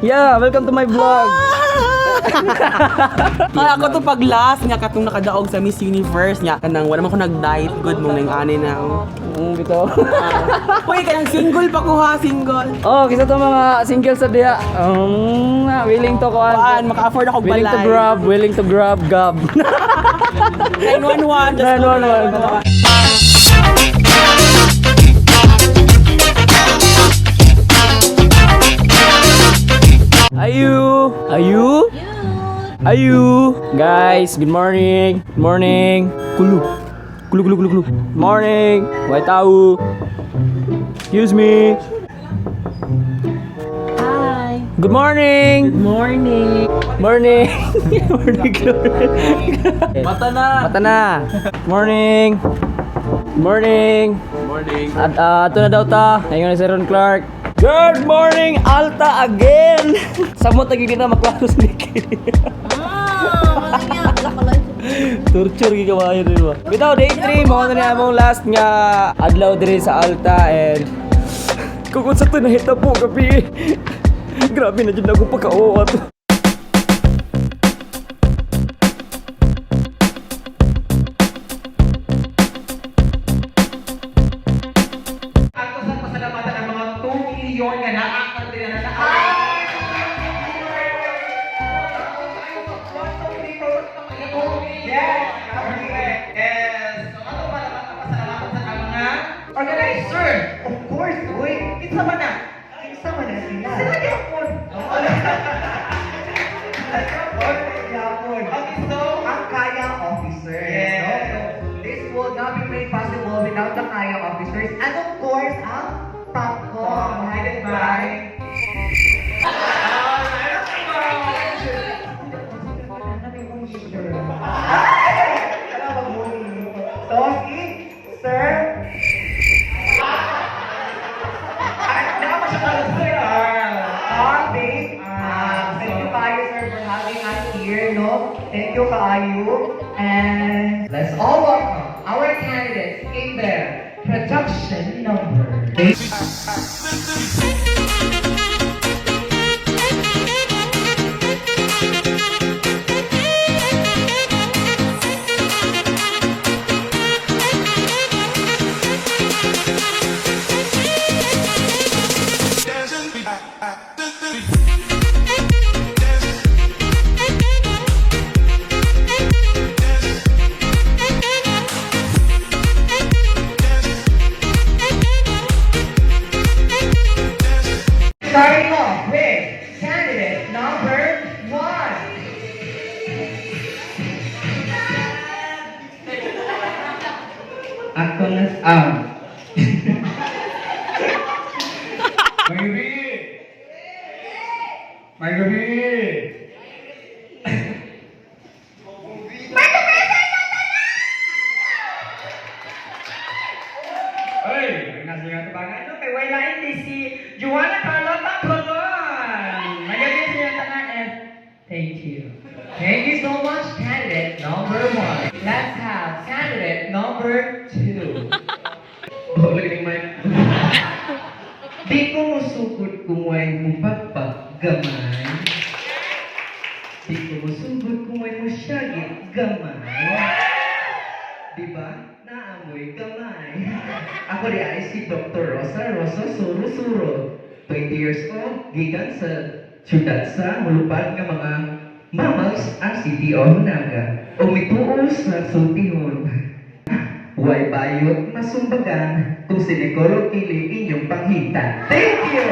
Yeah, welcome to my vlog. Ay, ako to pag last nga katong nakadaog sa Miss Universe nga kanang wala man ko nag-diet good mong nang ani na. Bitaw. Uy, kanang single pa ko ha, single. Oh, kisa to mga single sa diha. Willing to kuan. Kuan, maka-afford ako Willing balay. to grab, willing to grab, gab. 911. Just call 911. 911. Ayu! Ayu? Ayu! Guys, good morning. Good morning. Kulu. Kulu, kulu, kulu, kulu. Morning. White tao. Excuse me. Hi. Good morning. Good morning. Morning. Morning, Glory. Mata na. Mata na. Morning. Morning. Morning. At ato na daw ta. Ngayon na si Ron Clark. Good morning, Alta again! Samot lagi kita maklaro sa Nikki. Ah, wala niya. Wala ko. Torture gi kabayo di ba? Bitaw day 3 mao na ni among last nga adlaw diri sa Alta and kung unsa to nahitabo gabi. Grabe na jud ako pagka-uot. Ato sa pasalamatan ang mga 2 million nga naa din na naa. Yes, yes. So ato para pasalamatan sa ang mga organizer. Of course, uy. Kinsa man na? Kinsa man na sila. Sila gyapon. Yapon. Okay, so Ang Kaya Officers. Yes. No? So, this will not be made possible without the Kaya Officers. And of course, ang Popcorn. headed by So, si Sir Harvey. Thank you, Kayo, sir, for having us here, no? Thank you, Kaayo. And let's all welcome our candidates in their production number. Starting off with candidate number 1. Ako na May gabi! May gabi! Ay, nasa nga ito ba? Ano kay Wala hindi si Joanna Carlota Colon! May gabi sa inyo tanan and thank you. Thank you so much, candidate number 1. Let's have candidate number 2. Di ko musugod kung way mupagpag gamay. Di ko musugod kung way musyagit gamay. Di ba? Naamoy gamay. Ako di ay si Dr. Rosa Rosa Suro Suro. 20 years old, gikan sa siyudad sa mulupad nga mga mammals ang City of Naga. O mituo sa sultihon. Way bayot masumbagan kung si Nicolo Kili inyong panghita. Thank you!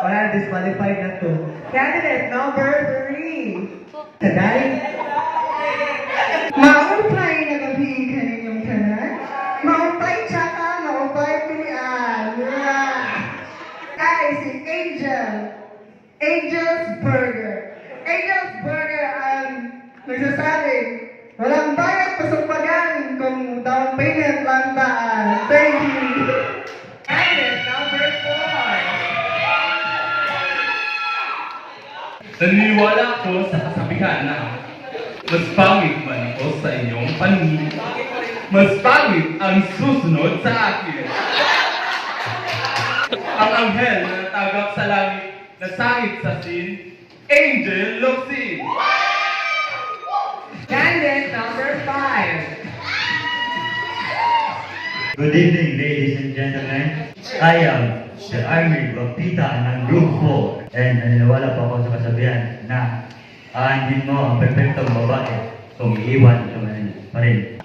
Wala, disqualified na to. Candidate number 3. Taday. Maupay na gabi kaninyong tanan. Maupay tsaka, maupay pilian. Yeah. Ay, si Angel. Angel's Burger. Angel's Burger ang nagsasabi, walang bayad pasumbagan kung down payment lang daan. Thank you. Candidate number 4. Naniniwala ako sa kasabihan na mas pangit man ako sa inyong paningin. Mas pangit ang susunod sa akin. Ang anghel na natagap sa langit, nasangit sa sin, Angel Locsin. Candidate number 5. Good evening, ladies and gentlemen. I am Sir Army Guapita ng Group 4. And naniniwala po ako sa kasabihan na aanhin mo ang perpektong babae kung iiwan ka man pa rin.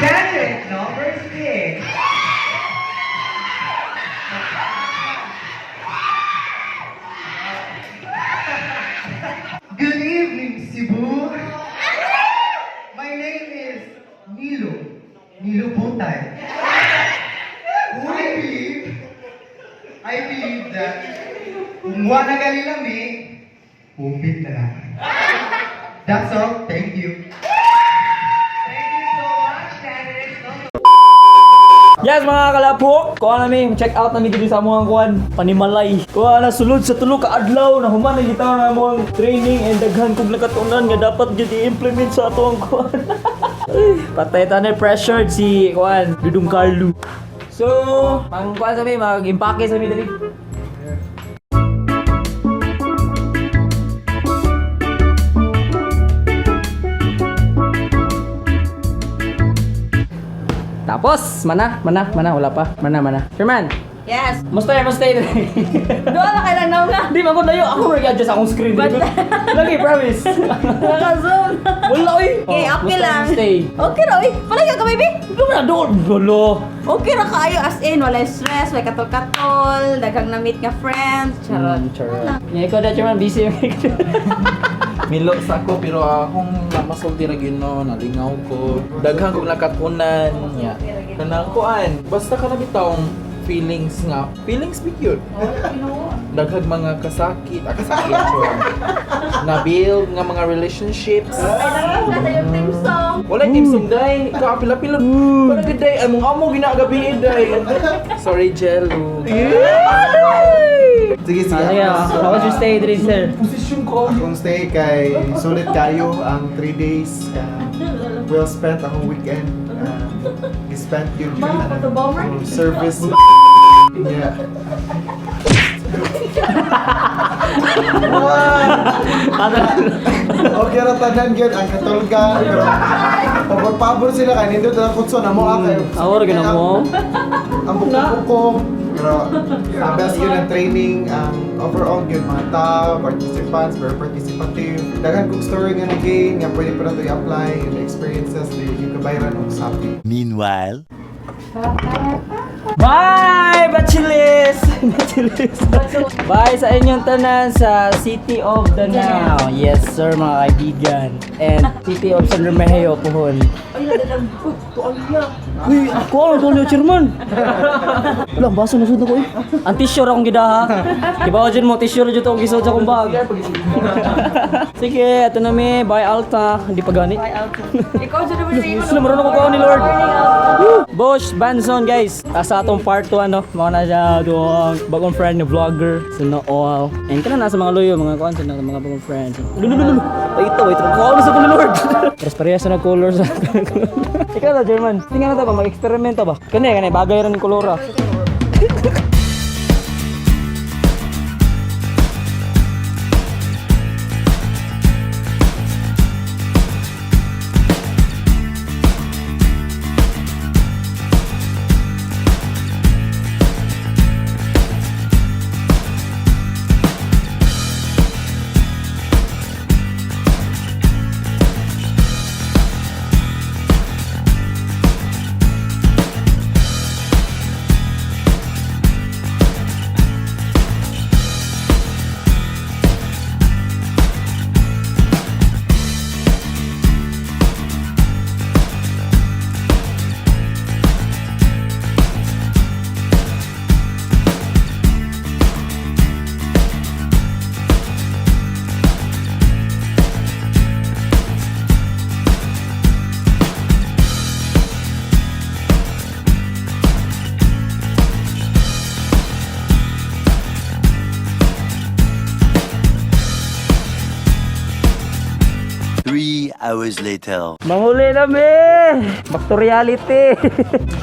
Candidate number 6. Good evening, Cebu. My name is Nilo. Nilo Botay. I believe that kung wala na lami, umit na lang. That's all. Thank you. Thank you so much, candidates number Yes, mga kalapok! Kuha na mi, check out na mi dito sa among kuan, panimalay. Kuha na sulod sa tulo ka adlaw na human na gitaw na among training and daghan kog nakatunan nga dapat gyud i-implement sa ato ang kuan. Ay, patay ta na pressured si kuan, Dudong Carlo. So, pang kuan sa mi, mag-impake sa mi diri. Tapos, mana, mana, mana, wala pa. Mana, mana. Sherman, Yes. musta musta diri. Doon na kailang nauna. Di man ko layo, ako mag-adjust akong screen. Lagi, promise. Naka-zoom. Wala oy. Okay, Oh, okay musta, lang. Stay. Okay ra, oy. Palayo ka, baby. Doon na doon. Lolo. Okay ra kaayo as in, walay stress, walay katol-katol, daghang na-meet nga friends, charot. Charot. Yeah, ikaw na, Chairman, busy yung Milo sa ako pero akong masulti ra gyud no, nalingaw ko. Daghan kog nakatunan niya. Kanang kuan, basta ka na bitawng feelings nga. Feelings be cute. Daghag mga kasakit, kasakit sorry. Na build nga mga relationships. Ay, nakakita yung team song. Wala team song day. Kaapil-apil. Wala gid day among amo ginagabi day. Sorry Jello. Sige, sige. Sige, how was your stay, diri, sir? Posisyon ko. Akong stay kay sulit kayo ang 3 days. Well spent akong weekend. Spent yun yung service. Yeah. Okay ra tanan gyud ang katulga pero pabor-pabor sila kay nindot ang kutso na mo kay. Ako ra gyud mo. Ang bukong pero ang best yun ang training, ang overall yun mga tao, participants, very participative. Daghan kong story nga nag-gain, nga pwede pa na ito i-apply, yung experiences, yung kabayaran og sapi. Meanwhile, Bye, Bachilis! Bachilis. Bye sa inyong tanan sa City of Danao. Yes, sir, mga kaibigan. And City of San Remigio, puhon. Uy, ako ano to niyo, chairman? Wala, ang baso nasud ako eh. Ang tissue ra akong gidaha. Kibaw dyan mo, tissue ra dyan akong gisod sa akong bag. Sige, ato na mi. Bye, Alta. Hindi pa gani. Bye, Alta. Ikaw dyan naman rin. Sino marunong ko ni Lord? Woo! Bosch Banson guys. Sa atong part 2 ano, mga na siya doong bagong friend ni vlogger sa Nool. And kana nasa mga loyo, mga kuan sa mga bagong friends. Lulululu. Ay ito, ito. Kuha sa ni Lord. Parehas parehas na color sa. Ikaw na German. Tingnan na ta ba mag-eksperimento ba? Kani kani bagay ra ning kolor ah. Hours later. Manguli na mi! Back to reality!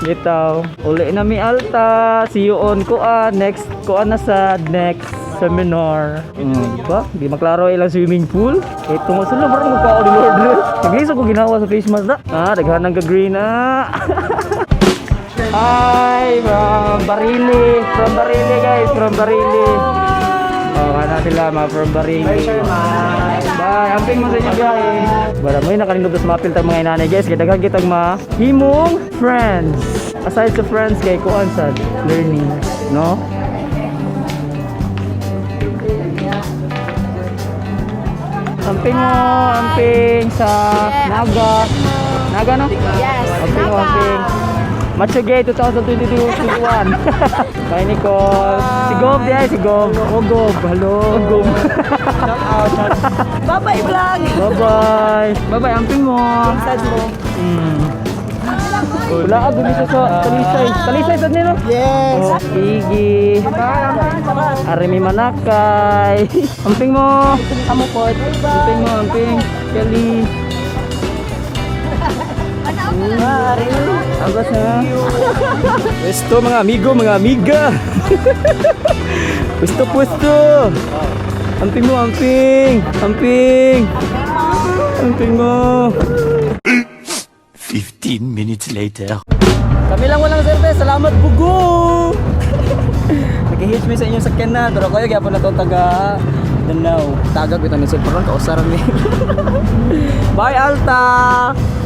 Bitaw. Uli na mi Alta. See you on kuan. Next kuan na sa next seminar. Ba? Di maklaro ilang swimming pool. Ito nga sila, parang magkao ni Lord. Nag-isok ko ginawa sa face mask na. Ah, daghan ng ka-green ah. Hi, from Barili. From Barili, guys. From Barili. Oh, kana sila, mga from Barili. Bye, Bye. Amping mo sa inyo biyahe. Bara mo nakalindog sa mapil tag mga inanay, guys. Kay daghan kitang ma himong friends. Aside sa friends kay kuan sa learning, no? Amping mo, amping sa Naga. Naga, no? Yes, Amping mo, Naga. amping. Macho Gay 2022-21. Bye, Nicole. Si Gob, di ay, si Gob. Oh, Gob. Hello. Gob. Bye-bye, vlog! Bye-bye. Bye-bye, amping mo. Sad mo. Wala ka, gumisa sa Talisay. Talisay, sad nilo? Yes! Oh, sige. Arimi Manakay. Amping mo. Amo po. Amping mo, amping. Kelly. Agos na. Pwesto mga amigo, mga amiga. Pwesto, pwesto. Amping mo, amping. Amping. Amping mo. 15 minutes later. Kami lang walang service. Salamat, Bugo! Nag-hitch mi sa inyong sakyan na. Pero kayo, gyapon na itong taga Danau. Tagag ito ni Sir Parang kausaran mi. Bye, Alta!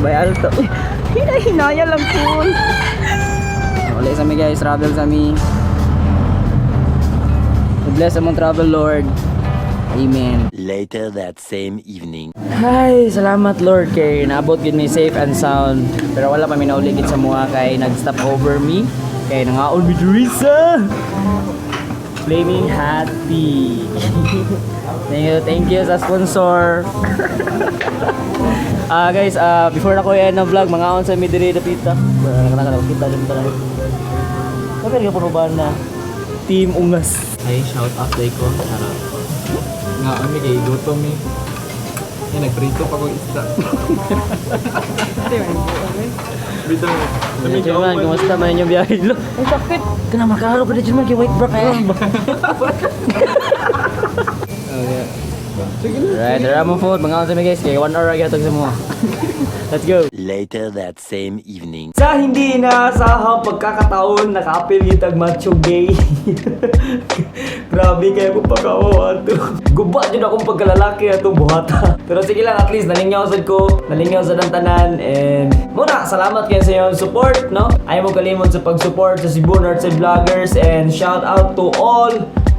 Bye, Alta. Uy, hinahinaya lang po. Wala sa mi guys. Travel sa mi. Bless among travel, Lord. Amen. Later that same evening. Ay, salamat Lord kay naabot gid mi safe and sound. Pero wala pa mi nauligid sa mua kay nag-stop over me. Kay nangaon mi diri sa Flaming Happy. Thank you sa sponsor. Ah guys, before na ko i-end ang vlog, mga sa mi diri dapita. Wala na kana kita din tanan. Kape ka ba na Team Ungas. Ay, shout out day ko. Charot. Nga ami kay gutom mi. Ay, nagprito pa ko isda. Bitaw. German, kumusta man inyong biyahe? Lo, ang sakit. Kana makalaro pa German kay white rock eh. Right, dara mo food. Mga sa guys, kay 1 hour gyud sa mo. Let's go. Later that same evening. Sa hindi inaasahang pagkakataon, nakapil gitag macho gay. Grabe kayo kung pagkawawa to. Guba din akong pagkalalaki atong buhata. Pero sige lang, at least nalingaw sad ko, nalingaw sad ang tanan and muna, salamat kayo sa inyong support, no? Ayaw mo kalimot sa pag-support sa Cebu Northside Vloggers and shout out to all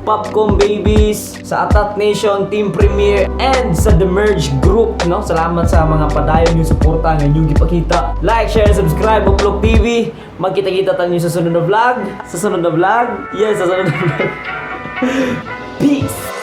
Popcom Babies, sa Atat Nation, Team Premier, and sa The Merge Group, no? Salamat sa mga padayon yung suporta nga inyong gipakita. Like, share, and subscribe, Uplok TV. Magkita-kita tayo sa sunod na vlog. Sa sunod na vlog. Yes, sa sunod na vlog. Peace!